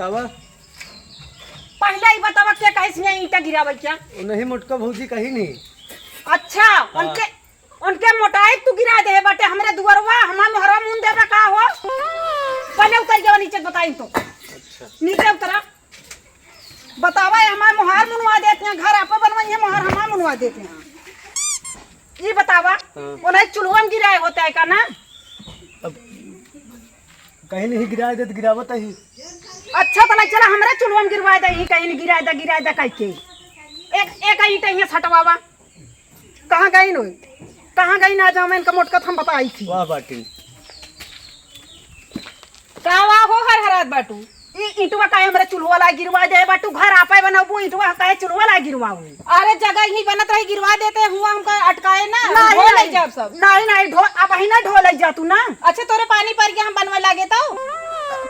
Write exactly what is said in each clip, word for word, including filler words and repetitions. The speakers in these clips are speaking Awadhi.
तब पहिले ही बतावा, के कहे सिया ईंटा गिरावे क्या? वो नहीं, मोटका भौजी कही नहीं। अच्छा, हाँ। उनके, उनके मोटाई तू गिरा दे बाटे, हमरे दुअरवा, हमार मोहरवा मुन देबा का हो? पहिले उतर जावा नीचे, बताई तो। अच्छा। नीचे उतरा। बतावा, ये हमार मोहार मुनवा देते हैं, घर आपे बनवाई है, मोहार हमार मुनवा देते हैं। ये बतावा, हाँ। उन्हें चूल्हा में गिराए होता है का ना? अब कहीं नहीं गिराए दे तो गिरावत ही। अच्छा, तो चला, हमरा चूल्हा में गिरवाए दे, ही कहीं नहीं गिराए दे, गिराए दे कह के। एक, एक ईंट यहाँ सटवावा। कहाँ गई नो? कहाँ गई ना जावे इनका मोटका, हम बताई थी। वाह बाटिन। का वाह हो हर हरात बाटू? ई ईंटवा काहे हमरे चूल्हा ला गिरवा दे बाटू? घर आपे बनबू, ईंटवा काहे चूल्हा ला गिरवाऊ? अरे जगह ही बनत रही, गिरवा देते हुआ, हमका अटकाए ना, नहीं, ढो ले नहीं। जाब सब। नहीं, नहीं, ढो, अब ही ना ढो ले जा तू ना। अच्छा, तोरे पानी पर के हम बनवे लागे तो?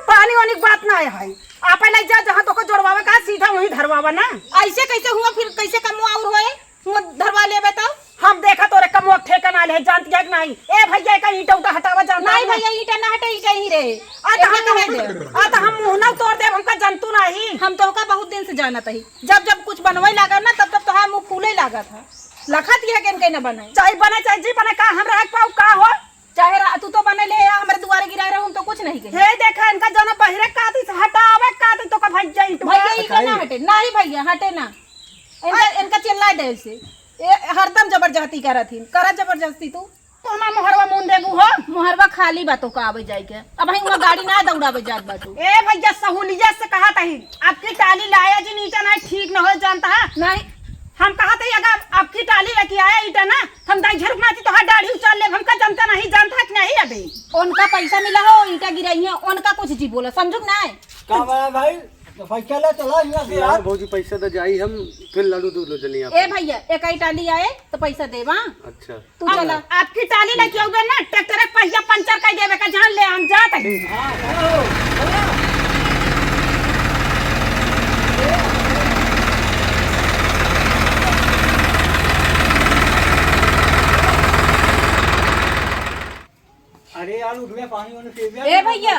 पानी वानी के बात ना है, आपे ले जा, जहाँ तोको जोड़वावे का, सीधा वहीं धरवावा ना। ऐसे कैसे हुआ, फिर कैसे कमवा और होए? हुआ धरवा लेबे तो? हम देखा तोरे कमवा ठेका ना ले, जानती है कि नहीं? ए भैया, का ईंटा उटा हटावा जानता नहीं है? भैया, ईंटा ना हटे, ईंटा ही रहे। आ तो हम इतना कहे दे। आ तो हम मुंह ना तोड़ देब, हमका जनतू नहीं। हम तोहका बहुत दिन से जानत ही। जब जब कुछ बनवे लागत ना, तब तब तोहार मुंह फूले लागत है। लखत यह के इनके न बने। चाहे बने, चाहे जी बने, का हम रह पाऊ, का हो? चाहे रा-, तू तो बने ले, हमरे दुआरे गिराए रहू, हम तो कुछ नहीं कही। हे देखा, इनका जौन बहिरे काटी से हटावे काटी तो का भैया ईंटवा। भैया, ई का ना हटे? नहीं भैया, हटे ना। इनका, इनका चिल्लाए दे ऐसे। ए, हरदम जबरदस्ती करत हिन। करा जबरदस्ती तू। तो हमार मोहरवा मुन देबू हो? मोहरवा खाली बा तो का आवे जाए के? अब हम गाड़ी ना दौड़ावे जात बाटू। ए भैया, सहूलियत से कहा तही, आपकी टाली लाया जी, नीचा नहीं ठीक न हो जानता है। नहीं। हम कहा तही, अगर आपकी टाली लेके आया ईटा ना, हम दाई झरुक माची तो हाथ दाढ़ी उचाल लेब, हमका जनता नहीं जानता है कि नहीं अबे। उनका पैसा मिला हो, ईटा गिराई है, उनका कुछ जी बोला, समझू कि नहीं? का बड़ा भाई? तो भाई चला, चला यहाँ से यार यार। भौजी पैसा दे जाई, हम फिर लड़ू दू लो जनी आप। ए भैया, एक ही टाली आए तो पैसा देबा। अच्छा। तू अब चला। आपकी टाली लेके आउबे ना, ट्रैक्टर के पहिया पंचर कर देबे का जान ले, हम जात हई। हाँ, चलो, चलो। अरे यार, उठवे पानी वानी पीबे। ए भैया,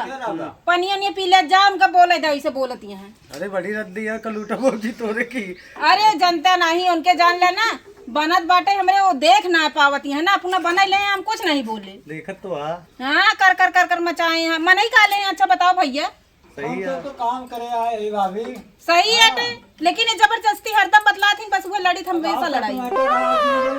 पनिया नहीं पी ले जा, उनका बोले दे, ऐसे बोलती हैं। अरे बड़ी रद्दी है कलूटा भौजी तोरे की। अरे जनता नहीं, उनके जान ले ना, बनत बाटे हमरे, वो देख ना पावती है ना, अपना बने ले, हम कुछ नहीं बोले। देखत तो आ। हाँ, कर कर कर कर मचाए हैं, मन ही काले हैं। अच्छा बताओ भैया। सही है। तो काम करे आए है भाभी। सही है हाँ। लेकिन ये जबरदस्ती हरदम बतलात ही, बस वो लड़ी, हम वैसा लड़ाई।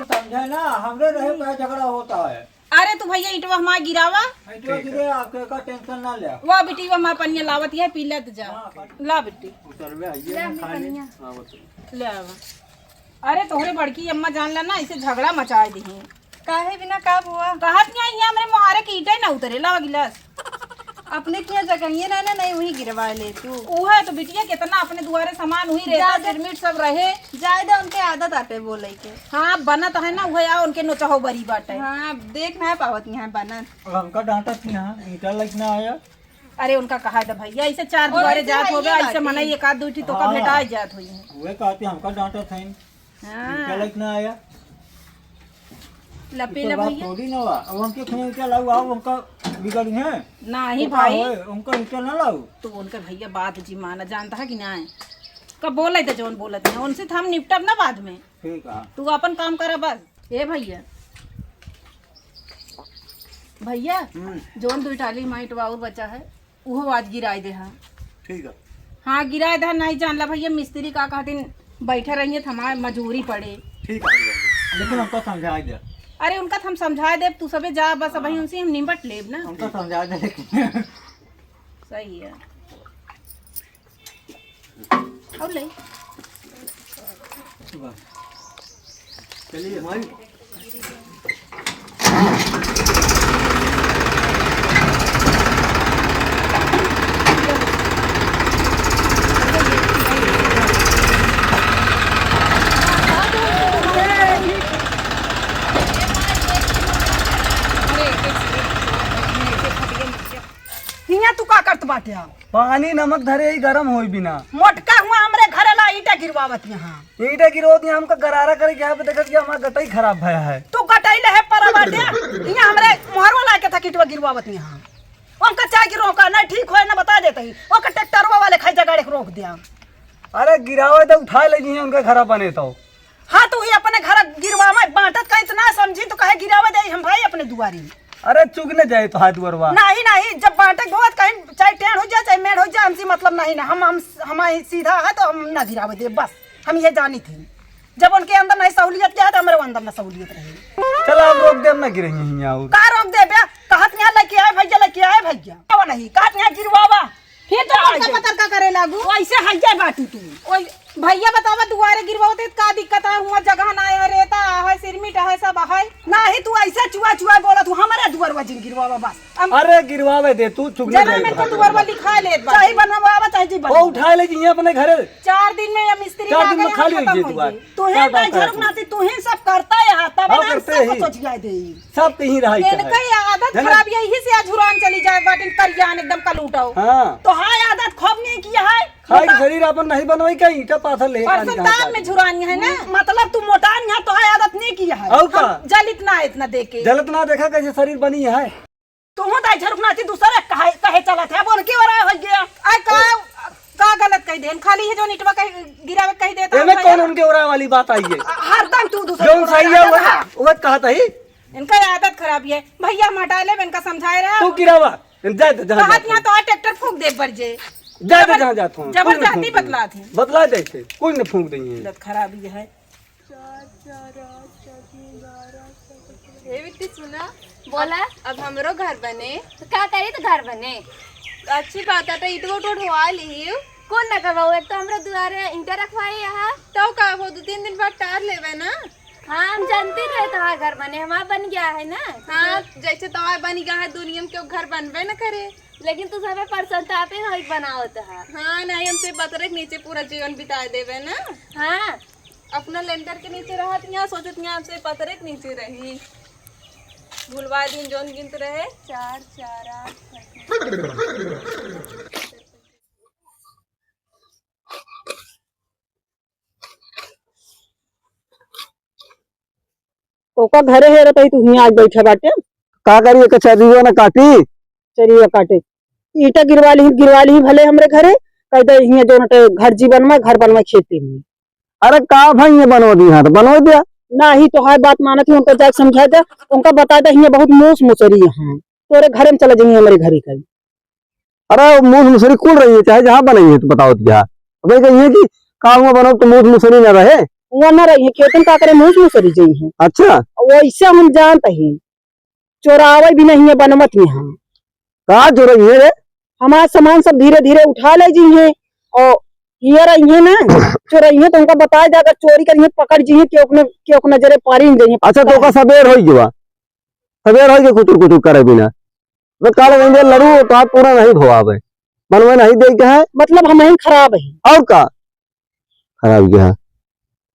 समझे ना, हमरे रहे पे झगड़ा होता है। अरे तू भैया ईंटवा हमार गिरावा। ईंटवा गिरे, आपके का टेंशन ना ले। वो बिटिया हमार पनिया लावत है, पी लेत जा। हाँ, पनिया। ला बिट्टी। उतरबे आइए ले ना, हमने खाली। पनिया। हाँ, बस। ले आवा। अरे तोहरे बड़की अम्मा जान ला ना, ऐसे झगड़ा मचाए दिही। काहे बिना का बुआ? कहत नहीं है हमरे मोहारे के ईंटे ना उतरे। लावा गिलास। अपने किया जगहिए ना, ना, नहीं वही गिरवा ले तू। उहे तो बिटिया कितना अपने दुआरे सामान वही रहता, जाए दे। सिरमिट सब रहे। जाए दे, उनके आदत आटे बोले के। हाँ, बनत है ना, उहे आ उनके नोचहो बरी बाटे। हाँ, देख ना पावत यहाँ बनत। और हमका डांटत यहाँ, ईंटा लेके ना आया। अरे उनका कहा था भैया, ऐसे चार और दुआरे ऐसे जात हो गए, भैया ऐसे बाकी। मना एक आध दो ठी तो का हाँ। भेटाए जात हुई है। उहे कहते हमका डांटत है। हाँ। ईंटा लेके ना आया। लपे तो ला बात भैया। थोड़ी ना हुआ। अब हमके कहीं ईंटा लाऊ, आओ, हमका बिगड़ी है। नहीं तो का भाई। होए, हमका ईंटा ना लाऊ। तो उनका भैया बात जी माना जानता है कि नहीं? कब बोले थे जौन बोलत है, उनसे तो हम निपटब ना बाद में। ठीक है। तू अपन काम करा बस। ए भैया, भैया, हम्म। जौन दुई टाली माइट और बचा है, उहो आज गिराई दे हा। ठीक है। हाँ, गिराई दे हा, नहीं जान ला भैया, मिस्त्री का कहतीन, बैठे रहिए, तो हमारे मजूरी पड़े। ठीक है, लेकिन हमको समझाई दे। अरे, उनका तो हम समझाए देब, तू सबे जा, बस अबही हाँ। उनसे हम निपट लेब ना। हमको समझाई दे, लेकिन सही है। और ले। चलिए भाई। हियाँ तू का करत बाटे? पानी नमक धरे ही गरम होई बिना। मोटका हुआ हमरे घरे ला ईंटा गिरवावत यहाँ। ईंटा गिरवावत यहाँ, हमका गरारा करे के यहाँ पे देखत कि हमारा गटई खराब भया है। तू गटई ले है परा बाटे। यहाँ हमरे मोहरवा ला के था ईंटवा गिरवावत यहाँ। हमका चाहे कि रोका, ना ठीक होए, ना बता देते ही। ओकर ट्रैक्टरवा वाले खाई जगाड़े के रोक दिया। अरे गिरावे तो उठाए ले जी उनके घर बने तो। हाँ, तू ही अपने घर गिरवावे, बांटत कहीं तो ना समझी, तो कहे गिरावे दे हम भाई अपने दुआरी। अरे चुग न जाए तो हाथ दुआरवा। नहीं, नहीं, जब बांटे के होत कहीं चाहे टेढ़ हो जाए, चाहे मेढ़ हो जाए, हमसे मतलब नहीं ना। हम, हम, हमारी सीधा है तो हम ना गिरावे दे, बस हम ये जानी थी। जब उनके अंदर नहीं सहूलियत के है तो हमारे अंदर ना सहूलियत रही। चला अब रोक दे, हम ना गिरेंगे यहाँ और। का रोक दे बे? कहत यहाँ लेके आए भैया, लेके आए भैया। अब नहीं, कहत यहाँ गिरवावा। फिर तो का पतरका है? पतरका करे लागू। वैसे हइये बाटू तू। ओए, भैया बतावा, दुआरे गिरवावत है, का दिक्कत है? हुआ जगह ना है, रेता है, सिरमिट है, सब है। नाही, तू ऐसे चुआ चुआ बोलत हूँ, हमारे दुआरवा जिन गिरवावा बस। हम अरे गिरवावे दे तू, चुगली जना नहीं में तो खाए। दुआरवा लिखा लेत बा। चाहे बनवावा, चाहे जी वो बनवावा। उठा ले जी अपने घरे। चार दिन में या मिस्त्री चार ना दिन में गए, खाली खत्म होइए हो दुआर। जाए। तू ही चार बार नहीं झरुक खाए। नाती, तू ही सब करता है, तब हाँ, ना करते सब ही। कुछ हो जाए दे। सब कहीं रहा ही इनका चाहे। ये आदत जना खराब, यही से अझुरान चली जाए, बाटिन करियान एकदम कलूटो। हाँ। तो हाय आदत खूब नहीं किया है। खाई के शरीर अपन नहीं बनवाई का, ईंटा पाथर ले परसों कान दाम कहाँ में झुरानी है ना। मतलब तू मोटान है, तो हाय आदत नहीं किया है। और का? हम जल इतना, इतना दे के। जलत ना देखा कैसे शरीर बनी है। तू हूँ दाई झरुक नाती दूसरे कहे, कहे चलत है, बोल के वरा हो गया। आय का, का गलत कह देन? खाली ये जो निटवा कह, गिरावे कह देता एमे है कौन भैया। उनके ओरा वाली बात आई है? हरदम तू दूसरे जौन ओरा सही है, वाला वो, है। वो कहत ही। इनका आदत खराब है। भैया हम हटा लेब, इनका समझाए रहा। तू गिरावा, जा दे, जहाँ कहत जात यहाँ हो। तो ट्रैक्टर फूंक दे पर जे। जा दे, जबर-, जहाँ जात हो। जबरदस्ती कुछ न फूंक बतलात देंगे। है। बतला दे थे, कुछ न फूंक देंगे। आदत खराब ये है। चार, चार, आठ, चार, तीन, बारह, चार, चार, हे बिट्टी, सुना। बोला। अब, अब हमरो घर बने। तो का करी तो घर बने? अच्छी बात है, तो ईंट उट उठवा ली। कौन ना करवाओ, एक तो हमरो दुआरे ईंटा रखवाए यहाँ। तो का हो, दो तीन दिन बाद टार लेवे ना। हाँ, हम जानते रहे तोहार घर बने, हमार बन गया है ना। हाँ, जैसे तोहार बन गया है, दुनिया में क्यों घर बनबे न करे। लेकिन तू सबे परसंतापे होई बनावत है। हाँ, नहीं, हमसे पतरे के नीचे पूरा जीवन बिता देवे ना। हाँ। अपना लेंटर के नीचे रहत यहाँ, सोचत यहाँ से पतरे के नीचे रही। भुलवा दिन जौन गिनत रहे, चार, चार, आठ, ओका घरे हेरत ही, तू हियाँ आज बैठा बाटे। का करी, एकर चरियो ना काटी। चरियो काटे। ईंटा गिरवा ली, गिरवा ली भले हमरे घरे, कह दे हियाँ जो नटे घर जी बनवा, घर बनवा खेती में। अरे का भाई ये बनवा दी, हाँ तो बनवा दिया। नाही, तोहार बात मानत ही, उनका जाके समझा दे, उनका बता दे, हियाँ बहुत मूस मुसरी है, तोरे घरे में चला जाइए हमरे घरे का। अरे मूस मुसरी कुल रही है, चाहे जहाँ बनाई है तो बताओ दिया। अब ये कहिए कि का हुआ बनाओ तो मूस मुसरी ना रहे। हुआ ना रही है, खेतन का करे मूस मुसरी जाई है। अच्छा। वैसे हम जानते ही, चोरावे भी नहीं है बनवत में हम। का चोरई है रे? हमार सामान सब धीरे धीरे उठा ले जी हैं और हियर आई है ना, चोरई है तो उनका बताए दे, अगर चोरी करी है पकड़ जी हैं, केहू के, केहू के नजरे पारी नहीं जाई है। अच्छा, तो ओका सबेर होई गवा, सबेर होई के कुचुर कुचुर करे बिना। तो काल वहीं लड़ू तो आप पूरा नहीं भवावे, मनवे नहीं दे के है। मतलब हम ही खराब है। और का? खराब गया।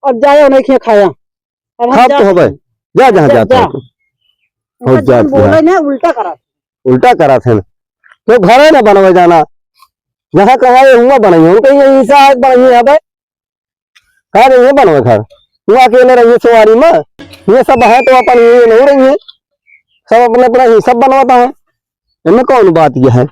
अब जाए उन्हें खिया खाया। अब हम खाब तो जाते हबे। हैं। जा, जहाँ जा, जात जा। हो। उनका और जात जौन बोले गया। ना, उल्टा करा। उल्टा करा थे ना। तो घर है ना बनवे जाना। जहाँ कमाए हुआ बनाइए। उनका ये हिस्सा आज बनाइए हबे। कहाँ रहिए बनवे घर? हुआ अकेले रहिए सवारी में। ये सब है तो अपन ये नहीं रहिए। सब अपने अपना हिसाब बनवाता है। इनमें कौन बात ये है?